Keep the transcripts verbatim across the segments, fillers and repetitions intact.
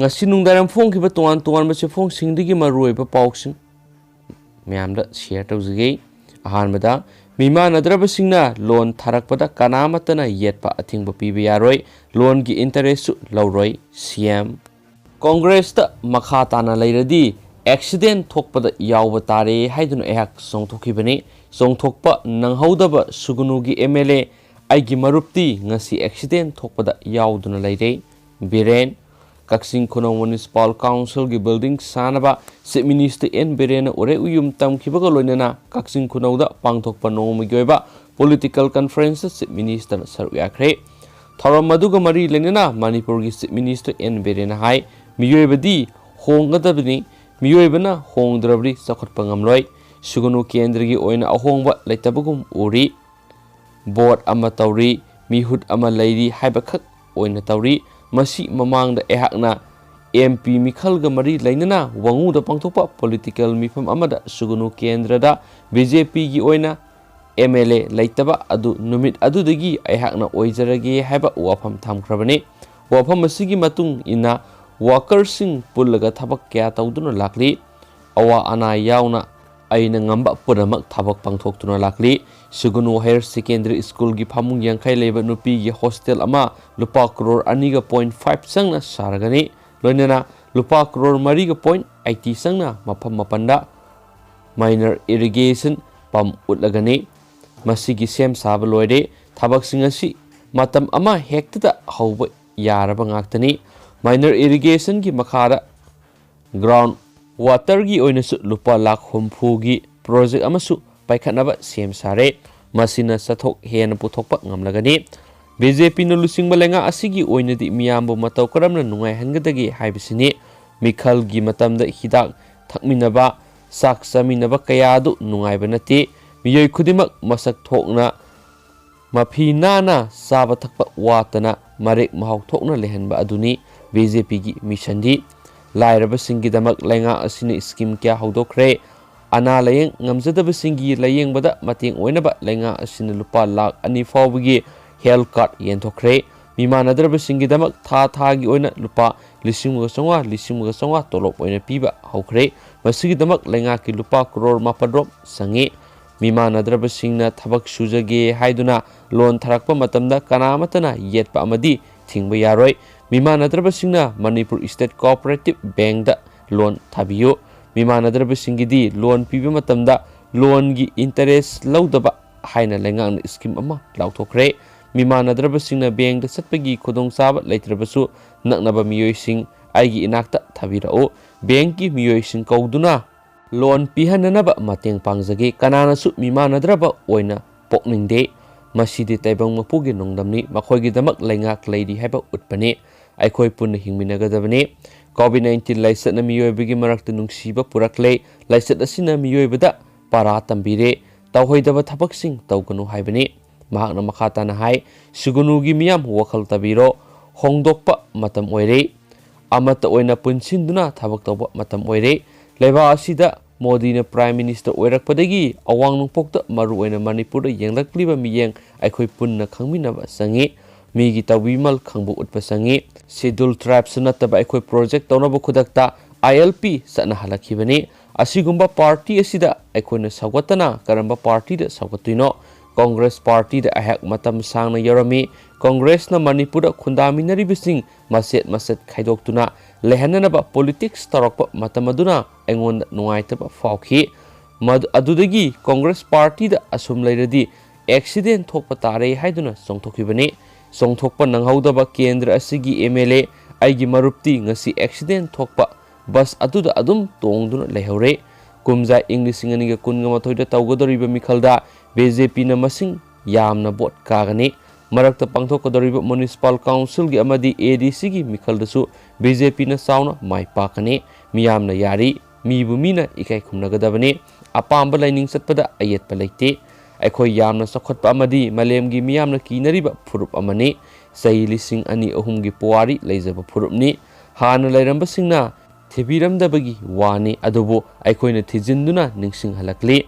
ꯉꯁꯤ ꯅꯨꯡꯗꯥꯡꯋꯥꯏꯔꯝ ꯐꯣꯡꯈꯤꯕ ꯇꯣꯉꯥꯟ ꯇꯣꯉꯥꯟꯕ ꯆꯦꯐꯣꯡꯁꯤꯡꯗꯒꯤ ꯃꯔꯨꯑꯣꯏꯕ ꯄꯥꯎꯁꯤꯡ ꯃꯌꯥꯝꯗ ꯁꯤꯌꯔ ꯇꯧꯖꯒꯦ꯫ ꯑꯍꯥꯟꯕꯗ, ꯃꯤꯃꯥꯟꯅꯗ꯭ꯔꯕꯁꯤꯡꯅ ꯂꯣꯟ ꯊꯥꯔꯛꯄꯗ ꯀꯅꯥꯃꯠꯇꯅ ꯌꯦꯠꯄ ꯑꯊꯤꯡꯕ ꯄꯤꯕ ꯌꯥꯔꯣꯏ, ꯂꯣꯟꯒꯤ ꯏꯟꯇꯔꯦꯁꯁꯨ ꯂꯧꯔꯣꯏ, ꯁꯤ ꯑꯦꯝ꯫ ꯀꯣꯡꯒ꯭ꯔꯦꯁꯇ ꯃꯈꯥ ꯇꯥꯅ ꯂꯩꯔꯗꯤ ꯑꯦꯛꯁꯤꯗꯦꯟ ꯊꯣꯛꯄꯗ ꯌꯥꯎꯕ ꯇꯥꯔꯦ ꯍꯥꯏꯗꯨꯅ ꯑꯩꯍꯥꯛ ꯆꯣꯡꯊꯣꯛꯈꯤꯕꯅꯤ꯫ ꯆꯣꯡꯊꯣꯛꯄ ꯅꯪꯍꯧꯗꯕ ꯁꯨꯒꯅꯨꯒꯤ ꯑꯦꯝ ꯑꯦꯜ ꯑꯦ ꯑꯩꯒꯤ ꯃꯔꯨꯞꯇꯤ ꯉꯁꯤ ꯑꯦꯛꯁꯤꯗꯦꯟ ꯊꯣꯛꯄꯗ ꯌꯥꯎꯗꯨꯅ ꯂꯩꯔꯦ꯫ ꯕꯤꯔꯦꯟ꯫ ꯀꯛꯆꯤꯡ ꯈꯨꯅꯧ ꯃ꯭ꯌꯨꯅꯤꯁꯤꯄꯥꯜ ꯀꯥꯎꯟꯁꯤꯜꯒꯤ ꯕꯤꯜꯗꯤꯡ ꯁꯥꯅꯕ ꯆꯤꯐ ꯃꯤꯅꯤꯁꯇꯔ ꯑꯦꯟ ꯕꯤꯔꯦꯟꯅ ꯎꯔꯦ ꯎꯌꯨꯝ ꯇꯝꯈꯤꯕꯒ ꯂꯣꯏꯅꯅ ꯀꯛꯆꯤꯡ ꯈꯨꯅꯧꯗ ꯄꯥꯡꯊꯣꯛꯄ ꯅꯣꯡꯃꯒꯤ ꯑꯣꯏꯕ ꯄꯣꯂꯤꯇꯤꯀꯦꯜ ꯀꯟꯐꯔꯦꯟꯁꯇ ꯆꯤꯐ ꯃꯤꯅꯤꯁꯇꯔꯅ ꯁꯔꯨꯛ ꯌꯥꯈ꯭ꯔꯦ꯫ ꯊꯧꯔꯝ ꯑꯗꯨꯒ ꯃꯔꯤ ꯂꯩꯅꯅ ꯃꯅꯤꯄꯨꯔꯒꯤ ꯆꯤꯐ ꯃꯤꯅꯤꯁꯇꯔ ꯑꯦꯟ ꯕꯤꯔꯦꯟꯅ ꯍꯥꯏ, ꯃꯤꯑꯣꯏꯕꯗꯤ ꯍꯣꯡꯒꯗꯕꯅꯤ, ꯃꯤꯑꯣꯏꯕꯅ ꯍꯣꯡꯗ꯭ꯔꯕꯗꯤ ꯆꯥꯎꯈꯠꯄ ꯉꯝꯂꯣꯏ꯫ ꯁꯨꯒꯅꯨ ꯀꯦꯟꯗ꯭ꯔꯒꯤ ꯑꯣꯏꯅ ꯑꯍꯣꯡꯕ ꯂꯩꯇꯕꯒꯨꯝ ꯎꯔꯤ꯫ ꯕꯣꯠ ꯑꯃ ꯇꯧꯔꯤ, ꯃꯤꯍꯨꯠ ꯑꯃ ꯂꯩꯔꯤ ꯍꯥꯏꯕꯈꯛ ꯑꯣꯏꯅ ꯇꯧꯔꯤ꯫ ꯃꯁꯤ ꯃꯃꯥꯡꯗ ꯑꯩꯍꯥꯛꯅ ꯑꯦꯝ ꯄꯤ ꯃꯤꯈꯜꯒ ꯃꯔꯤ ꯂꯩꯅꯅ ꯋꯥꯉꯨꯗ ꯄꯥꯡꯊꯣꯛꯄ ꯄꯣꯂꯤꯇꯤꯀꯦꯜ ꯃꯤꯐꯝ ꯑꯃꯗ ꯁꯨꯒꯅꯨ ꯀꯦꯟꯗ꯭ꯔꯗ ꯕꯤ ꯖꯦ ꯄꯤꯒꯤ ꯑꯣꯏꯅ ꯑꯦꯝ ꯑꯦꯜ ꯑꯦ ꯂꯩꯇꯕ ꯑꯗꯨ ꯅꯨꯃꯤꯠ ꯑꯗꯨꯗꯒꯤ ꯑꯩꯍꯥꯛꯅ ꯑꯣꯏꯖꯔꯒꯦ ꯍꯥꯏꯕ ꯋꯥꯐꯝ ꯊꯝꯈ꯭ꯔꯕꯅꯤ꯫ ꯋꯥꯐꯝ ꯑꯁꯤꯒꯤ ꯃꯇꯨꯡ ꯏꯟꯅ ꯋꯥꯀꯔꯁꯤꯡ ꯄꯨꯜꯂꯒ ꯊꯕꯛ ꯀꯌꯥ ꯇꯧꯗꯨꯅ ꯂꯥꯛꯂꯤ꯫ ꯑꯋꯥ ꯑꯅꯥ ꯌꯥꯎꯅ ꯑꯩꯅ ꯉꯝꯕ ꯄꯨꯝꯅꯃꯛ ꯊꯕꯛ ꯄꯥꯡꯊꯣꯛꯇꯨꯅ ꯂꯥꯛꯂꯤ꯫ ꯁꯨꯒꯅꯨ ꯍꯥꯌꯔ ꯁꯦꯀꯦꯟꯗꯔꯤ ꯁ꯭ꯀꯨꯜꯒꯤ ꯐꯃꯨꯡ ꯌꯥꯡꯈꯩ ꯂꯩꯕ ꯅꯨꯄꯤꯒꯤ ꯍꯣꯁꯇꯦꯜ ꯑꯃ ꯂꯨꯄꯥ ꯀ꯭ꯔꯣꯔ ꯑꯅꯤꯒ ꯄꯣꯏꯟꯠ ꯐꯥꯏꯚ ꯆꯪꯅ ꯁꯥꯔꯒꯅꯤ꯫ ꯂꯣꯏꯅꯅ ꯂꯨꯄꯥ ꯀ꯭ꯔꯣꯔ ꯃꯔꯤꯒ ꯄꯣꯏꯟꯠ ꯑꯩꯠꯇꯤ ꯆꯪꯅ ꯃꯐꯝ ꯃꯥꯄꯟꯗ ꯃꯥꯏꯅꯔ ꯏꯔꯤꯒꯦꯁꯟ ꯄꯝ ꯎꯠꯂꯒꯅꯤ꯫ ꯃꯁꯤꯒꯤ ꯁꯦꯝ ꯁꯥꯕ ꯂꯣꯏꯔꯦ꯫ ꯊꯕꯛꯁꯤꯡ ꯑꯁꯤ ꯃꯇꯝ ꯑꯃ ꯍꯦꯛꯇꯗ ꯍꯧꯕ ꯌꯥꯔꯕ ꯉꯥꯛꯇꯅꯤ꯫ ꯃꯥꯏꯅꯔ ꯏꯔꯤꯒꯦꯁꯟꯒꯤ ꯃꯈꯥꯗ ꯒ꯭ꯔꯥꯎꯟ ꯋꯥꯇꯔꯒꯤ ꯑꯣꯏꯅꯁꯨ ꯂꯨꯄꯥ ꯂꯥꯈ ꯍꯨꯝꯐꯨꯒꯤ ꯄ꯭ꯔꯣꯖꯦꯛ ꯑꯃꯁꯨ ꯄꯥꯏꯈꯠꯅꯕ ꯁꯦꯝ ꯁꯥꯔꯦ꯫ ꯃꯁꯤꯅ ꯆꯠꯊꯣꯛ ꯍꯦꯟꯅ ꯄꯨꯊꯣꯛꯄ ꯉꯝꯂꯒꯅꯤ꯫ ꯕꯤ ꯖꯦ ꯄꯤꯅ ꯂꯨꯆꯤꯡꯕ ꯂꯩꯉꯥꯛ ꯑꯁꯤꯒꯤ ꯑꯣꯏꯅꯗꯤ ꯃꯤꯌꯥꯝꯕꯨ ꯃꯇꯧ ꯀꯔꯝꯅ ꯅꯨꯡꯉꯥꯏꯍꯟꯒꯗꯒꯦ ꯍꯥꯏꯕꯁꯤꯅꯤ꯫ ꯃꯤꯈꯜꯒꯤ ꯃꯇꯝꯗ ꯍꯤꯗꯥꯛ ꯊꯛꯃꯤꯟꯅꯕ, ꯆꯥꯛ ꯆꯥꯃꯤꯟꯅꯕ ꯀꯌꯥ ꯑꯗꯨ ꯅꯨꯡꯉꯥꯏꯕ ꯅꯠꯇꯦ꯫ ꯃꯤꯑꯣꯏ ꯈꯨꯗꯤꯡꯃꯛ ꯃꯁꯛ ꯊꯣꯛꯅ ꯃꯐꯤ ꯅꯥꯟꯅ ꯆꯥꯕ ꯊꯛꯄ ꯋꯥꯠꯇꯅ ꯃꯔꯦꯛ ꯃꯍꯥꯎ ꯊꯣꯛꯅ ꯂꯩꯍꯟꯕ ꯑꯗꯨꯅꯤ ꯕꯤ ꯖꯦ ꯄꯤꯒꯤ ꯃꯤꯁꯟꯗꯤ꯫ ꯂꯥꯏꯔꯕꯁꯤꯡꯒꯤꯗꯃꯛ ꯂꯩꯉꯥꯛ ꯑꯁꯤꯅ ꯁ꯭ꯀꯤꯝ ꯀꯌꯥ ꯍꯧꯗꯣꯛꯈ꯭ꯔꯦ꯫ ꯑꯅꯥ ꯂꯥꯌꯦꯡ ꯉꯝꯖꯗꯕꯁꯤꯡꯒꯤ ꯂꯥꯌꯦꯡꯕꯗ ꯃꯇꯦꯡ ꯑꯣꯏꯅꯕ ꯂꯩꯉꯥꯛ ꯑꯁꯤꯅ ꯂꯨꯄꯥ ꯂꯥꯈ ꯑꯅꯤ ꯐꯥꯎꯕꯒꯤ ꯍꯦꯜꯊ ꯀꯥꯔꯗ ꯌꯦꯟꯊꯣꯛꯈ꯭ꯔꯦ꯫ ꯃꯤꯃꯥꯟꯅꯗ꯭ꯔꯕꯁꯤꯡꯒꯤꯗꯃꯛ ꯊꯥ ꯊꯥꯒꯤ ꯑꯣꯏꯅ ꯂꯨꯄꯥ ꯂꯤꯁꯤꯡ ꯑꯃꯒ ꯆꯥꯝꯃꯉꯥ, ꯂꯤꯁꯤꯡ ꯑꯃꯒ ꯆꯥꯝꯃꯉꯥ ꯇꯣꯂꯣꯞ ꯑꯣꯏꯅ ꯄꯤꯕ ꯍꯧꯈ꯭ꯔꯦ꯫ ꯃꯁꯤꯒꯤꯗꯃꯛ ꯂꯩꯉꯥꯛꯀꯤ ꯂꯨꯄꯥ ꯀ꯭ꯔꯣꯔ ꯃꯥꯄꯜ ꯔꯣꯝ ꯆꯪꯉꯤ꯫ ꯃꯤꯃꯥꯟꯅꯗ꯭ꯔꯕꯁꯤꯡꯅ ꯊꯕꯛ ꯁꯨꯖꯒꯦ ꯍꯥꯏꯗꯨꯅ ꯂꯣꯟ ꯊꯥꯔꯛꯄ ꯃꯇꯝꯗ ꯀꯅꯥ ꯑꯃꯠꯇꯅ ꯌꯦꯠꯄ ꯑꯃꯗꯤ ꯊꯤꯡꯕ ꯌꯥꯔꯣꯏ꯫ ꯃꯤꯃꯥꯟꯅꯗ꯭ꯔꯕꯁꯤꯡꯅ ꯃꯅꯤꯄꯨꯔ ꯏꯁꯇꯦꯠ ꯀꯣꯑꯣꯄꯔꯦꯇꯤꯚ ꯕꯦꯡꯗ ꯂꯣꯟ ꯊꯥꯕꯤꯌꯨ꯫ ꯃꯤꯃꯥꯟꯅꯗ꯭ꯔꯕꯁꯤꯡꯒꯤꯗꯤ ꯂꯣꯟ ꯄꯤꯕ ꯃꯇꯝꯗ ꯂꯣꯟꯒꯤ ꯏꯟꯇꯔꯦꯁ ꯂꯧꯗꯕ ꯍꯥꯏꯅ ꯂꯩꯉꯥꯛꯅ ꯁ꯭ꯀꯤꯝ ꯑꯃ ꯂꯥꯎꯊꯣꯛꯈ꯭ꯔꯦ꯫ ꯃꯤꯃꯥꯟꯅꯗ꯭ꯔꯕꯁꯤꯡꯅ ꯕꯦꯡꯗ ꯆꯠꯄꯒꯤ ꯈꯨꯗꯣꯡꯆꯥꯕ ꯂꯩꯇ꯭ꯔꯕꯁꯨ ꯅꯛꯅꯕ ꯃꯤꯑꯣꯏꯁꯤꯡ ꯑꯩꯒꯤ ꯏꯅꯥꯛꯇ ꯊꯥꯕꯤꯔꯛꯎ꯫ ꯕꯦꯡꯀꯤ ꯃꯤꯑꯣꯏꯁꯤꯡ ꯀꯧꯗꯨꯅ ꯂꯣꯟ ꯄꯤꯍꯟꯅꯅꯕ ꯃꯇꯦꯡ ꯄꯥꯡꯖꯒꯦ꯫ ꯀꯅꯥꯅꯁꯨ ꯃꯤꯃꯥꯟꯅꯗ꯭ꯔꯕ ꯑꯣꯏꯅ ꯄꯣꯛꯅꯤꯡꯗꯦ꯫ ꯃꯁꯤꯗꯤ ꯇꯥꯏꯕꯪ ꯃꯄꯨꯒꯤ ꯅꯣꯡꯗꯝꯅꯤ꯫ ꯃꯈꯣꯏꯒꯤꯗꯃꯛ ꯂꯩꯉꯥꯛ ꯂꯩꯔꯤ ꯍꯥꯏꯕ ꯎꯠꯄꯅꯤ꯫ ꯑꯩꯈꯣꯏ ꯄꯨꯟꯅ ꯍꯤꯡꯃꯤꯟꯅꯒꯗꯕꯅꯤ꯫ ꯀꯣꯚꯤꯗ ꯅꯥꯏꯟꯇꯤꯟ ꯂꯥꯏꯆꯠꯅ ꯃꯤꯑꯣꯏꯕꯒꯤ ꯃꯔꯛꯇ ꯅꯨꯡꯁꯤꯕ ꯄꯨꯔꯛꯂꯦ꯫ ꯂꯥꯏꯆꯠ ꯑꯁꯤꯅ ꯃꯤꯑꯣꯏꯕꯗ ꯄꯥꯔꯥ ꯇꯝꯕꯤꯔꯦ꯫ ꯇꯧꯍꯩꯗꯕ ꯊꯕꯛꯁꯤꯡ ꯇꯧꯒꯅꯨ ꯍꯥꯏꯕꯅꯤ꯫ ꯃꯍꯥꯛꯅ ꯃꯈꯥ ꯇꯥꯅ ꯍꯥꯏ, ꯁꯤꯒꯨꯅꯨꯒꯤ ꯃꯤꯌꯥꯝ ꯋꯥꯈꯜ ꯇꯥꯕꯤꯔꯣ꯫ ꯍꯣꯡꯗꯣꯛꯄ ꯃꯇꯝ ꯑꯣꯏꯔꯦ꯫ ꯑꯃꯠꯇ ꯑꯣꯏꯅ ꯄꯨꯟꯁꯤꯟꯗꯨꯅ ꯊꯕꯛ ꯇꯧꯕ ꯃꯇꯝ ꯑꯣꯏꯔꯦ꯫ ꯂꯩꯕꯥꯛ ꯑꯁꯤꯗ ꯃꯣꯗꯤꯅ ꯄ꯭ꯔꯥꯏꯝ ꯃꯤꯅꯤꯁꯇꯔ ꯑꯣꯏꯔꯛꯄꯗꯒꯤ ꯑꯋꯥꯡ ꯅꯣꯡꯄꯣꯛꯇ, ꯃꯔꯨꯑꯣꯏꯅ ꯃꯅꯤꯄꯨꯔꯗ ꯌꯦꯡꯂꯛꯂꯤꯕ ꯃꯤꯠꯌꯦꯡ ꯑꯩꯈꯣꯏ ꯄꯨꯟꯅ ꯈꯪꯃꯤꯟꯅꯕ ꯆꯪꯉꯤ꯫ ꯃꯤꯒꯤ ꯇꯧꯕꯤꯃꯜ ꯈꯪꯕ ꯎꯠꯄ ꯆꯪꯉꯤ꯫ ꯁꯦꯗ꯭ꯌꯨꯜ ꯇ꯭ꯔꯥꯏꯕꯁꯨ ꯅꯠꯇꯕ ꯑꯩꯈꯣꯏ ꯄ꯭ꯔꯣꯖꯦꯛ ꯇꯧꯅꯕ ꯈꯨꯗꯛꯇ ꯑꯥꯏ ꯑꯦꯜ ꯄꯤ ꯆꯠꯅꯍꯜꯂꯛꯈꯤꯕꯅꯤ꯫ ꯑꯁꯤꯒꯨꯝꯕ ꯄꯥꯔꯇꯤ ꯑꯁꯤꯗ ꯑꯩꯈꯣꯏꯅ ꯁꯧꯒꯠꯇꯅ ꯀꯔꯝꯕ ꯄꯥꯔꯇꯤꯗ ꯁꯧꯒꯠꯇꯣꯏꯅꯣ? ꯀꯣꯡꯒ꯭ꯔꯦꯁ ꯄꯥꯔꯇꯤꯗ ꯑꯩꯍꯥꯛ ꯃꯇꯝ ꯁꯥꯡꯅ ꯌꯥꯎꯔꯝꯃꯤ꯫ ꯀꯣꯡꯒ꯭ꯔꯦꯁꯅ ꯃꯅꯤꯄꯨꯔꯗ ꯈꯨꯟꯗꯥꯃꯤꯟꯅꯔꯤꯕꯁꯤꯡ ꯃꯆꯦꯠ ꯃꯆꯦꯠ ꯈꯥꯏꯗꯣꯛꯇꯨꯅ ꯂꯩꯍꯟꯅꯅꯕ ꯄꯣꯂꯤꯇꯤꯛꯁ ꯇꯧꯔꯛꯄ ꯃꯇꯝ ꯑꯗꯨꯅ ꯑꯩꯉꯣꯟꯗ ꯅꯨꯡꯉꯥꯏꯇꯕ ꯐꯥꯎꯈꯤ꯫ ꯃꯗꯨ-, ꯑꯗꯨꯗꯒꯤ ꯀꯣꯡꯒ꯭ꯔꯦꯁ ꯄꯥꯔꯇꯤꯗ ꯑꯁꯨꯝ ꯂꯩꯔꯗꯤ ꯑꯦꯛꯁꯤꯗꯦꯟ ꯊꯣꯛꯄ ꯇꯥꯔꯦ ꯍꯥꯏꯗꯨꯅ ꯆꯣꯡꯊꯣꯛꯈꯤꯕꯅꯤ꯫ ꯆꯣꯡꯊꯣꯛꯄ ꯅꯪꯍꯧꯗꯕ ꯀꯦꯟꯗ꯭ꯔ ꯑꯁꯤꯒꯤ ꯑꯦꯝ ꯑꯦꯜ ꯑꯦ ꯑꯩꯒꯤ ꯃꯔꯨꯞꯇꯤ ꯉꯁꯤ ꯑꯦꯛꯁꯤꯗꯦꯟ ꯊꯣꯛꯄ ꯕꯁ ꯑꯗꯨꯗ ꯑꯗꯨꯝ ꯇꯣꯡꯗꯨꯅ ꯂꯩꯍꯧꯔꯦ꯫ ꯀꯨꯝꯖꯥ ꯏꯪ ꯂꯤꯁꯤꯡ ꯑꯅꯤꯒ ꯀꯨꯟꯒ ꯃꯥꯊꯣꯏꯗ ꯇꯧꯒꯗꯧꯔꯤꯕ ꯃꯤꯈꯜꯗ ꯕꯤ ꯖꯦ ꯄꯤꯅ ꯃꯁꯤꯡ ꯌꯥꯝꯅ ꯚꯣꯠ ꯀꯥꯒꯅꯤ꯫ ꯃꯔꯛꯇ ꯄꯥꯡꯊꯣꯛꯀꯗꯧꯔꯤꯕ ꯃ꯭ꯌꯨꯅꯤꯁꯤꯄꯥꯜ ꯀꯥꯎꯟꯁꯤꯜꯒꯤ ꯑꯃꯗꯤ ꯑꯦ ꯗꯤ ꯁꯤꯒꯤ ꯃꯤꯈꯜꯗꯁꯨ ꯕꯤ ꯖꯦ ꯄꯤꯅ ꯆꯥꯎꯅ ꯃꯥꯏ ꯄꯥꯛꯀꯅꯤ꯫ ꯃꯤꯌꯥꯝꯅ ꯌꯥꯔꯤ, ꯃꯤꯕꯨ ꯃꯤꯅ ꯏꯀꯥꯏ ꯈꯨꯝꯅꯒꯗꯕꯅꯤ꯫ ꯑꯄꯥꯝꯕ ꯂꯥꯏꯅꯤꯡ ꯆꯠꯄꯗ ꯑꯌꯦꯠꯄ ꯂꯩꯇꯦ꯫ ꯑꯩꯈꯣꯏ ꯌꯥꯝꯅ ꯆꯥꯎꯈꯠꯄ ꯑꯃꯗꯤ ꯃꯥꯂꯦꯝꯒꯤ ꯃꯤꯌꯥꯝꯅ ꯀꯤꯅꯔꯤꯕ ꯐꯨꯔꯨꯞ ꯑꯃꯅꯤ꯫ ꯆꯍꯤ ꯂꯤꯁꯤꯡ ꯑꯅꯤ ꯑꯍꯨꯝꯒꯤ ꯄꯨꯋꯥꯔꯤ ꯂꯩꯖꯕ ꯐꯨꯔꯨꯞꯅꯤ꯫ ꯍꯥꯟꯅ ꯂꯩꯔꯝꯕꯁꯤꯡꯅ ꯊꯤꯕꯤꯔꯝꯗꯕꯒꯤ ꯋꯥꯅꯤ, ꯑꯗꯨꯕꯨ ꯑꯩꯈꯣꯏꯅ ꯊꯤꯖꯤꯟꯗꯨꯅ ꯅꯤꯡꯁꯤꯡꯍꯜꯂꯛꯂꯤ꯫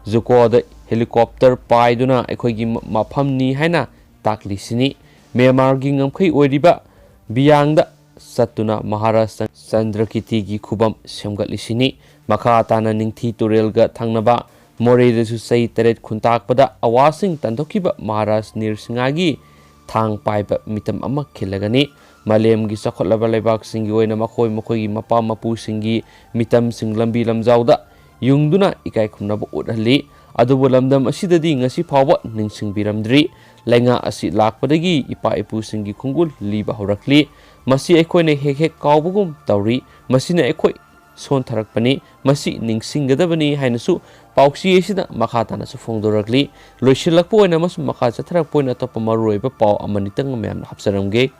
ꯖꯨꯀꯣꯗ ꯍꯦꯂꯤꯀꯣꯞꯇꯔ ꯄꯥꯏꯗꯨꯅ ꯑꯩꯈꯣꯏꯒꯤ ꯃ-, ꯃꯐꯝꯅꯤ ꯍꯥꯏꯅ ꯇꯥꯛꯂꯤꯁꯤꯅꯤ꯫ ꯃ꯭ꯌꯥꯟꯃꯥꯔꯒꯤ ꯉꯝꯈꯩ ꯑꯣꯏꯔꯤꯕ ꯕꯤꯌꯥꯡꯗ ꯆꯠꯇꯨꯅ ꯃꯍꯥꯔꯥꯖ ꯆꯟꯗ꯭ꯔꯀꯤꯇꯤꯒꯤ ꯈꯨꯕꯝ ꯁꯦꯝꯒꯠꯂꯤꯁꯤꯅꯤ꯫ ꯃꯈꯥ ꯇꯥꯅ ꯅꯤꯡꯊꯤ ꯇꯨꯔꯦꯜꯒ ꯊꯪꯅꯕ ꯃꯣꯔꯦꯗꯁꯨ ꯆꯍꯤ ꯇꯔꯦꯠ ꯈꯨꯟꯇꯥꯛꯄꯗ ꯑꯋꯥꯁꯤꯡ ꯇꯥꯟꯊꯣꯛꯈꯤꯕ ꯃꯍꯥꯔꯥꯖ ꯅꯤꯔ ꯁꯤꯡꯍꯒꯤ ꯊꯥꯡ ꯄꯥꯏꯕ ꯃꯤꯇꯝ ꯑꯃ ꯈꯤꯜꯂꯒꯅꯤ꯫ ꯃꯥꯂꯦꯝꯒꯤ ꯆꯥꯎꯈꯠꯂꯕ ꯂꯩꯕꯥꯛꯁꯤꯡꯒꯤ ꯑꯣꯏꯅ ꯃꯈꯣꯏ ꯃꯈꯣꯏꯒꯤ ꯃꯄꯥ ꯃꯄꯨꯁꯤꯡꯒꯤ ꯃꯤꯇꯝꯁꯤꯡ ꯂꯝꯕꯤ ꯂꯝꯖꯥꯎꯗ ꯌꯨꯡꯗꯨꯅ ꯏꯀꯥꯏ ꯈꯨꯝꯅꯕ ꯎꯠꯍꯜꯂꯤ꯫ ꯑꯗꯨꯕꯨ ꯂꯝꯗꯝ ꯑꯁꯤꯗꯗꯤ ꯉꯁꯤ ꯐꯥꯎꯕ ꯅꯤꯡꯁꯤꯡꯕꯤꯔꯝꯗ꯭ꯔꯤ꯫ ꯂꯩꯉꯥꯛ ꯑꯁꯤ ꯂꯥꯛꯄꯗꯒꯤ ꯏꯄꯥ ꯏꯄꯨꯁꯤꯡꯒꯤ ꯈꯣꯡꯒꯨꯜ ꯂꯤꯕ ꯍꯧꯔꯛꯂꯤ꯫ ꯃꯁꯤ ꯑꯩꯈꯣꯏꯅ ꯍꯦꯛ ꯍꯦꯛ ꯀꯥꯎꯕꯒꯨꯝ ꯇꯧꯔꯤ꯫ ꯃꯁꯤꯅ ꯑꯩꯈꯣꯏ ꯁꯣꯟꯊꯔꯛꯄꯅꯤ꯫ ꯃꯁꯤ ꯅꯤꯡꯁꯤꯡꯒꯗꯕꯅꯤ ꯍꯥꯏꯅꯁꯨ ꯄꯥꯎꯆꯦ ꯑꯁꯤꯗ ꯃꯈꯥ ꯇꯥꯅꯁꯨ ꯐꯣꯡꯗꯣꯔꯛꯂꯤ꯫ ꯂꯣꯏꯁꯤꯜꯂꯛꯄ ꯑꯣꯏꯅ ꯑꯃꯁꯨꯡ ꯃꯈꯥ ꯆꯠꯊꯔꯛꯄ ꯑꯣꯏꯅ ꯑꯇꯣꯞꯄ ꯃꯔꯨꯑꯣꯏꯕ ꯄꯥꯎ ꯑꯃꯅꯤꯇꯪ ꯃꯌꯥꯝꯅ ꯍꯥꯞꯆꯔꯝꯒꯦ꯫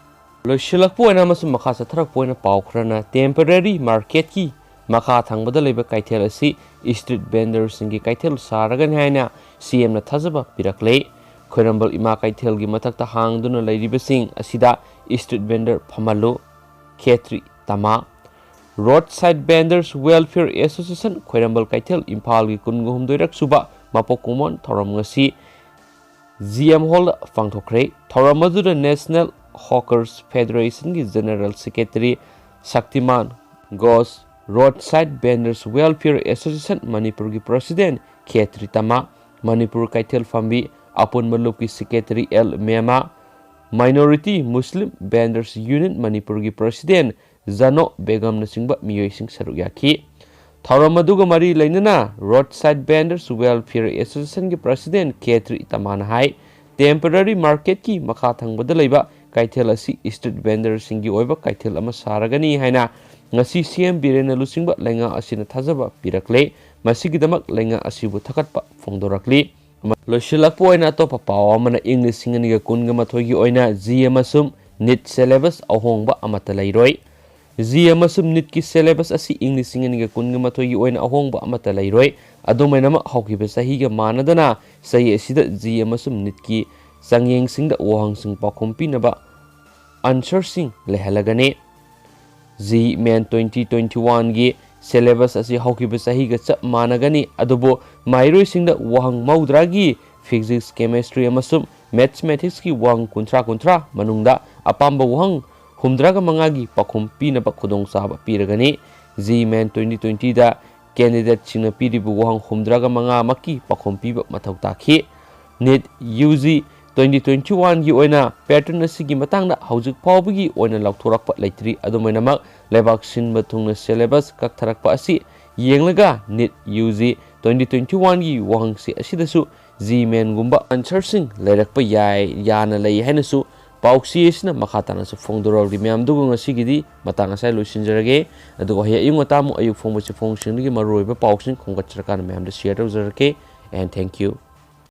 ꯂꯣꯏꯁꯤꯜꯂꯛꯄ ꯑꯣꯏꯅ ꯑꯃꯁꯨꯡ ꯃꯈꯥ ꯆꯠꯊꯔꯛꯄ ꯑꯣꯏꯅ ꯄꯥꯎ ꯈꯔꯅ, temporary marketꯀꯤ ꯃꯈꯥ ꯊꯪꯕꯗ ꯂꯩꯕ ꯀꯩꯊꯦꯜ ꯑꯁꯤ street vendorꯁꯤꯡꯒꯤ ꯀꯩꯊꯦꯜ ꯁꯥꯔꯒꯅꯤ ꯍꯥꯏꯅ CMꯅ ꯊꯥꯖꯕ ꯄꯤꯔꯛꯂꯦ꯫ ꯈ꯭ꯋꯥꯏꯔꯝꯕꯟ ꯏꯃꯥ ꯀꯩꯊꯦꯜꯒꯤ ꯃꯊꯛꯇ ꯍꯥꯡꯗꯨꯅ ꯂꯩꯔꯤꯕꯁꯤꯡ ꯑꯁꯤꯗ street vendor ꯐꯝꯍꯜꯂꯨ꯫ ꯈꯦꯇ꯭ꯔꯤ ꯇꯃꯥ꯫ Roadside Vendors Welfare Association, ꯈ꯭ꯋꯥꯏꯔꯝꯕꯟ ꯀꯩꯊꯦꯜ, ꯏꯝꯐꯥꯜꯒꯤ ꯀꯨꯟꯒ ꯍꯨꯝꯗꯣꯏꯔꯛ ꯁꯨꯕ ꯃꯄꯣꯛ ꯀꯨꯝꯑꯣꯟ ꯊꯧꯔꯝ ꯉꯁꯤ GM Hallꯗ ꯄꯥꯡꯊꯣꯛꯈ꯭ꯔꯦ꯫ ꯊꯧꯔꯝ ꯑꯗꯨꯗ National Hawkers Federationꯒꯤ General Secretary Shaktimaan ꯒꯣꯁ, Roadside Vendors Welfare Association ꯃꯅꯤꯄꯨꯔꯒꯤ President ꯈꯦꯇ꯭ꯔꯤ ꯇꯃꯥ, ꯃꯅꯤꯄꯨꯔ ꯀꯩꯊꯦꯜ ꯐꯝꯕꯤ ꯑꯄꯨꯟꯕ ꯂꯨꯞꯀꯤ Secretary L Mema, Minority Muslim Vendors Union ꯃꯅꯤꯄꯨꯔꯒꯤ President ꯖꯅꯣ ꯕꯦꯒꯝꯅꯆꯤꯡꯕ ꯃꯤꯑꯣꯏꯁꯤꯡ ꯁꯔꯨꯛ ꯌꯥꯈꯤ꯫ ꯊꯧꯔꯝ ꯑꯗꯨꯒ ꯃꯔꯤ ꯂꯩꯅꯅ Roadside Vendors Welfare Associationꯒꯤ President ꯈꯦꯇ꯭ꯔꯤ ꯇꯃꯥꯅ ꯍꯥꯏ, temporary marketꯀꯤ ꯃꯈꯥ ꯊꯪꯕꯗ ꯂꯩꯕ ꯀꯩꯊꯦꯜ ꯑꯁꯤ street vendorꯁꯤꯡꯒꯤ ꯑꯣꯏꯕ ꯀꯩꯊꯦꯜ ꯑꯃ ꯁꯥꯔꯒꯅꯤ ꯍꯥꯏꯅ ꯉꯁꯤ CM ꯕꯤꯔꯦꯟꯅ ꯂꯨꯆꯤꯡꯕ ꯂꯩꯉꯥꯛ ꯑꯁꯤꯅ ꯊꯥꯖꯕ ꯄꯤꯔꯛꯂꯦ꯫ ꯃꯁꯤꯒꯤꯗꯃꯛ ꯂꯩꯉꯥꯛ ꯑꯁꯤꯕꯨ ꯊꯥꯒꯠꯄ ꯐꯣꯡꯗꯣꯔꯛꯂꯤ꯫ ꯂꯣꯏꯁꯤꯜꯂꯛꯄ ꯑꯣꯏꯅ ꯑꯇꯣꯞꯄ ꯄꯥꯎ ꯑꯃꯅ, ꯏꯪ ꯂꯤꯁꯤꯡ ꯑꯅꯤꯒ ꯀꯨꯟꯒ ꯃꯥꯊꯣꯏꯒꯤ ꯑꯣꯏꯅ JEE ꯑꯃꯁꯨꯡ NEET syllabus ꯑꯍꯣꯡꯕ ꯑꯃꯠꯇ ꯂꯩꯔꯣꯏ꯫ JEE ꯑꯃꯁꯨꯡ NEETꯀꯤ syllabus ꯑꯁꯤ ꯏꯪ ꯂꯤꯁꯤꯡ ꯑꯅꯤꯒ ꯀꯨꯟꯒ ꯃꯥꯊꯣꯏꯒꯤ ꯑꯣꯏꯅ ꯑꯍꯣꯡꯕ ꯑꯃꯠꯇ ꯂꯩꯔꯣꯏ꯫ ꯑꯗꯨꯝ ꯑꯣꯏꯅꯃꯛ, ꯍꯧꯈꯤꯕ ꯆꯍꯤꯒ ꯃꯥꯟꯅꯗꯅ ꯆꯍꯤ ꯑꯁꯤꯗ JEE ꯑꯃꯁꯨꯡ NEETꯀꯤ ꯆꯥꯡꯌꯦꯡꯁꯤꯡꯗ ꯋꯥꯍꯪꯁꯤꯡ ꯄꯥꯎꯈꯨꯝ ꯄꯤꯅꯕ answerꯁꯤꯡ ꯂꯩꯍꯜꯂꯒꯅꯤ꯫ JEE Main twenty twenty-oneꯒꯤ syllabus ꯑꯁꯤ ꯍꯧꯈꯤꯕ ꯆꯍꯤꯒ ꯆꯞ ꯃꯥꯟꯅꯒꯅꯤ, ꯑꯗꯨꯕꯨ ꯃꯍꯩꯔꯣꯏꯁꯤꯡꯗ ꯋꯥꯍꯪ ꯃꯧꯗ꯭ꯔꯥꯒꯤ physics, chemistry ꯑꯃꯁꯨꯡ Mathematicsꯀꯤ ꯋꯥꯍꯪ ꯀꯨꯟꯊ꯭ꯔꯥ ꯀꯨꯟꯊ꯭ꯔꯥ ꯃꯅꯨꯡꯗ ꯑꯄꯥꯝꯕ ꯋꯥꯍꯪ ꯍꯨꯝꯗ꯭ꯔꯥꯒ ꯃꯉꯥꯒꯤ ꯄꯥꯎꯈꯨꯝ ꯄꯤꯅꯕ ꯈꯨꯗꯣꯡꯆꯥꯕ ꯄꯤꯔꯒꯅꯤ꯫ ꯖꯤ ꯃꯦꯟ twenty twentyꯗ candidateꯁꯤꯡꯅ ꯄꯤꯔꯤꯕ ꯋꯥꯍꯪ ꯍꯨꯝꯗ꯭ꯔꯥꯒ ꯃꯉꯥꯃꯛꯀꯤ ꯄꯥꯎꯈꯨꯝ ꯄꯤꯕ ꯃꯊꯧ ꯇꯥꯈꯤ꯫ NEET UG twenty twenty-oneꯒꯤ ꯑꯣꯏꯅ pattern ꯑꯁꯤꯒꯤ ꯃꯇꯥꯡꯗ ꯍꯧꯖꯤꯛ ꯐꯥꯎꯕꯒꯤ ꯑꯣꯏꯅ ꯂꯥꯎꯊꯣꯔꯛꯄ ꯂꯩꯇ꯭ꯔꯤ꯫ ꯑꯗꯨꯝ ꯑꯣꯏꯅꯃꯛ, ꯂꯩꯕꯥꯛ ꯁꯤꯟꯕ ꯊꯨꯡꯅ syllabus ꯀꯛꯊꯔꯛꯄ ꯑꯁꯤ ꯌꯦꯡꯂꯒ, NEET UG twenty twenty-oneꯒꯤ ꯋꯥꯍꯪꯁꯤ ꯑꯁꯤꯗꯁꯨ ꯖꯤ ꯃꯦꯟꯒꯨꯝꯕ answerꯁꯤꯡ ꯂꯩꯔꯛꯄ ꯌꯥꯏ, ꯌꯥꯅ ꯂꯩ ꯍꯥꯏꯅꯁꯨ ꯄꯥꯎꯆꯦ ꯑꯁꯤꯅ ꯃꯈꯥ ꯇꯥꯅꯁꯨ ꯐꯣꯡꯗꯣꯔꯛꯂꯤ꯫ ꯃꯌꯥꯝ, ꯑꯗꯨꯒ ꯉꯁꯤꯒꯤꯗꯤ ꯃꯇꯥꯡ ꯑꯁꯤꯗ ꯂꯣꯏꯁꯤꯟꯖꯔꯒꯦ꯫ ꯑꯗꯨꯒ ꯍꯌꯦꯡ ꯑꯌꯨꯛ ꯉꯟꯇꯥ ꯑꯃꯨꯛ ꯑꯌꯨꯛ ꯐꯣꯡꯕ ꯆꯦꯐꯣꯡꯁꯤꯡꯗꯒꯤ ꯃꯔꯨꯑꯣꯏꯕ ꯄꯥꯎꯁꯤꯡ ꯈꯣꯝꯒꯠꯆꯔꯀꯥꯟꯗ ꯃꯌꯥꯝꯗ share ꯇꯧꯖꯔꯛꯀꯦ꯫ And thank you꯫